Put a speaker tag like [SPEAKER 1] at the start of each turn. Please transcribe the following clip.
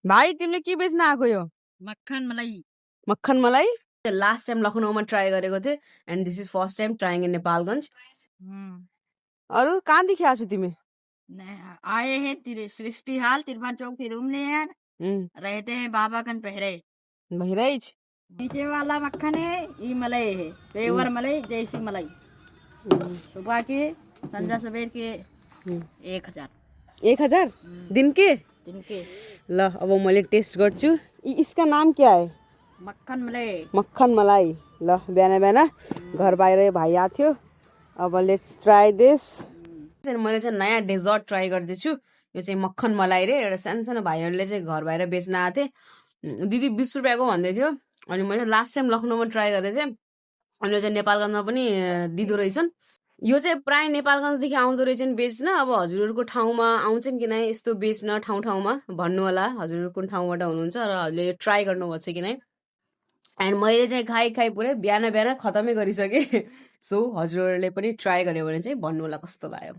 [SPEAKER 1] भाइ तिमीले के बेच्न आएको यो
[SPEAKER 2] मक्खन मलाई
[SPEAKER 1] मक्खन मलाई लास्ट टाइम लखनऊमा ट्राई गरेको थिएँ and this is first time trying in Nepalgunj अरू कहाँदेखि आएको छौ तिमी
[SPEAKER 2] आए हैं सृष्टि हाल तिरपान चौक से रूम लिए हैं रहते हैं बाबागंज बहराइच
[SPEAKER 1] बहराइच
[SPEAKER 2] नीचे वाला मक्खन है ये मलाई है पेवर मलाई देसी मलाई सुबह के संध्या सवेर के
[SPEAKER 1] 1000 दिन के ल अब मैले टेस्ट गर्छु इसका नाम क्या है मक्खन मलाई ल बिहान बिहान घर बाहिर भाइ आएको थियो अब लेट्स ट्राई दिस मैले चाहिँ नयाँ डेजर्ट ट्राई गर्दैछु यो चाहिँ मक्खन मलाई रे एउटा सानो सानो भाइहरूले चाहिँ घर बाहिर बेच्न आएको थिएँ दिदी 20 रुपियाँको भन्दै थियो अनि मैले लास्ट टाइम लखनऊमा ट्राई गरेको थिएँ अनि यो चाहिँ नेपालगञ्जमा पनि दिँदो रहेछन् यो चाहिँ प्राय नेपालगञ्जदेखि आउँदो रहेछन् बेच्न अब हजुरहरूको ठाउँमा आउँछन् कि नै यस्तो बेच्न ठाउँ ठाउँमा भन्नु होला हजुरहरू कुन ठाउँबाट हुनुहुन्छ र हजुरले यो ट्राई गर्नुभएको छ कि नै एन्ड मैले चाहिँ खाइ पुरै बिहान बिहान खतमै गरिसकेँ सो हजुरहरूले पनि ट्राई गर्यो भने चाहिँ भन्नु होला कस्तो लाग्यो